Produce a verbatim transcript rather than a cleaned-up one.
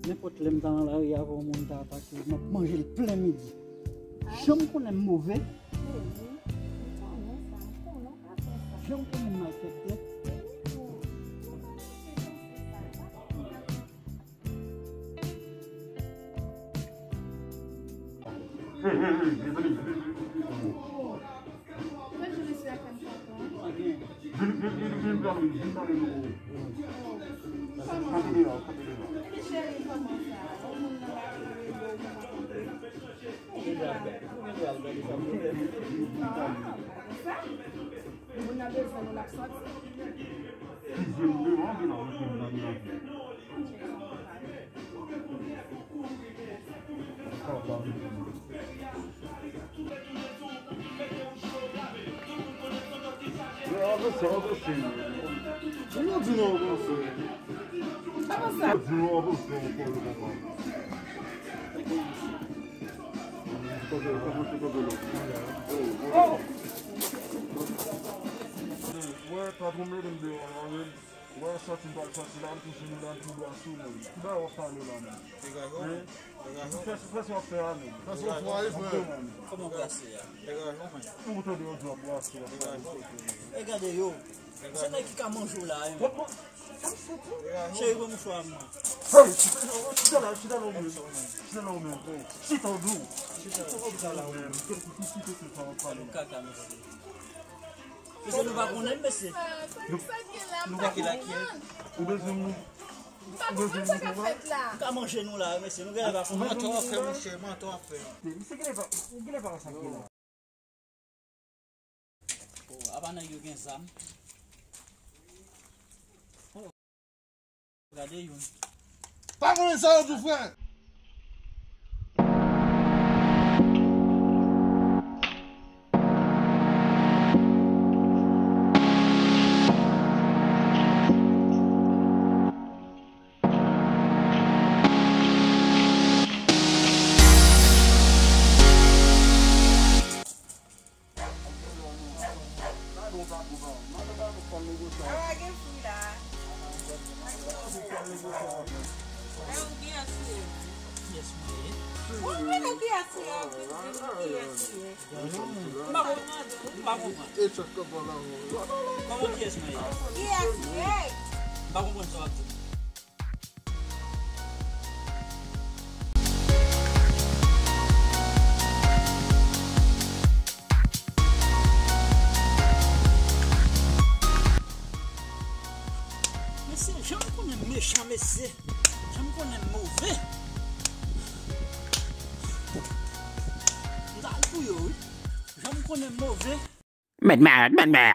Nenpòt lè m ta nan lari a, yon moun ta atake m, m ap manje l plen midi. Jan m konnen m move. Jan m konnen m malfektè. Moun nan bezwen nou, l ap sòti. Avanse, avanse. Di nou, di nou, avanse. Avanse. Di nou, avanse ankò, yo konprann. Kote, kote, kote, kote. Oh! Wè, patwon m mete m deyò la, wi. Wè, sòti m pral sòti la, m touche nou la, m tou dwa sou nou. Ki bagay w ap pale la, menm? Degaje w, menm. Degaje w. Fè, fè sa w ap fè a, menm. Fè sa w fè a, frè. Kòman w plase a? Degaje w, menm. Ou tande yo di w ap brase, w ap pale sòti. E gade yo. Se nèg ki ka manje w la, hein. Cheri, pran mouchwa mwen. Hey, chita la, chita la, chita la ou menm. Chita la ou menm. Chita ou dou. Chita, chita la ou menm. Kèk ti site se sa w ap pale. Kaka, mesye. Mesye, nou pa konnen, mesye. Nou pa ki la ki. Ou bezwen nou. Ou bezwen nou konprann. Nou ka manje nou la, mesye. Nou genlè pa konnen. Mantò ap fè, monchè, mantò ap fè. Misye genlè pa, genlè pa wè sa k gen la. Oh, apa nèg yo gen zam. Oh. Gade youn. Pa konnen sa yo di, frè. Awa gen fwi la. Ou mwen nan kiyès li ye, ou vin di m kiyès li ye. M pa konprann. M pa konprann. Kòman kiyès mwen ye? Kiyès li ye? M pa konprann sa w ap di. Mesye, jan m konnen m mechan, mesye. Jan m konnen m move. M t al pou yo, wi. Jan m konnen m move. Mèt, mèt, mèt, mèt.